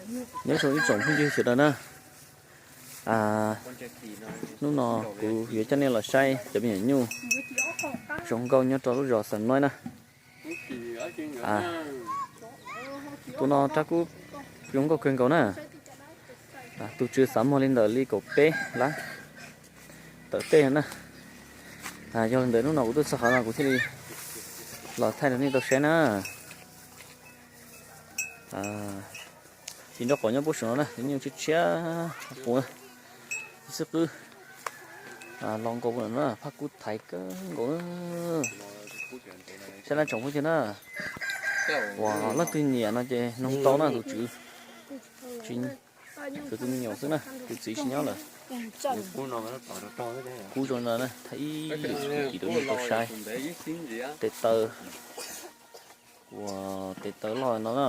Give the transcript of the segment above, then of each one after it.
Nyob zoo ib tsoom phooj ywg sawv daws na. Hnub no kuv yuav coj nej los saib cov me nyuam nyuj zoo nkauj nyob rau lub zos Xeem Noib na. Tus no rab kub zoo nkauj kawg nkaus na. Tus tswv xav muag li ntawm li kaum peb lab tawm tej na. Yog li ntawd hnub no kuv tuaj txog qhov no kuv thiaj li los thaij rau nej tau saib na. Ces nraub qaum nyob puag saum no na, nyuj tshiab tshiab puv na, xwb qwb los nkaus na, phaj kub thaiv kawg nkaus na. Saib na tsoom phooj ywg na, uas leej twg nyiam no ces noog tau na tus tswv. Tsis, tus tus me nyuam xwb na, tus txiv tsis nyob lawm. Kub zoo no na, thaij ib lwm tim rau nej tau saib. Tes taw, uas tes taw loj no na,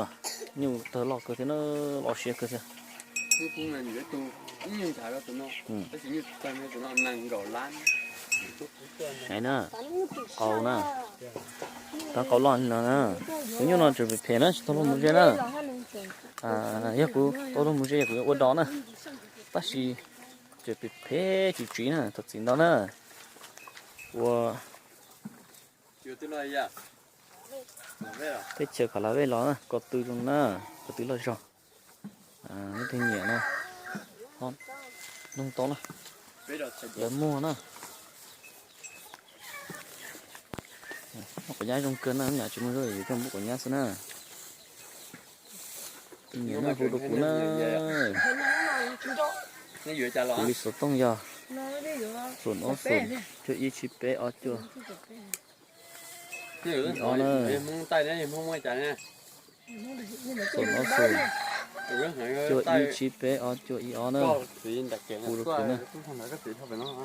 nyuj tawg loj kawg thiab na, loj siab kawg thiab. Saib na, qau na, rab qau loj li no na. Tus nyuj no tseem phem phem na, tsis tau luag mus ze na. Yog kuv tau luag mus ze kuv yuav ua dog na, tab sis tseem phem phem tsis tsiv na, thov txim ntau na. Ua teb chaws Pha La Vej los na, ko tw zoo na, ko tw loj zog. Leej twg nyiam no, noog tau na, lawv muag na. Muaj quav nyab zoo kawg na, nyam tsis muaj zoo yuav coj muab quav nyab xwb na. Tus nyiam no hu rau kuv na. Kuv li xov tooj yog xoom ob xoom cuaj ib tsib peb ob cuaj ib ob na. Xoom ob xoom cuaj ib tsib peb ob cuaj ib ob na. Hu rau kuv na.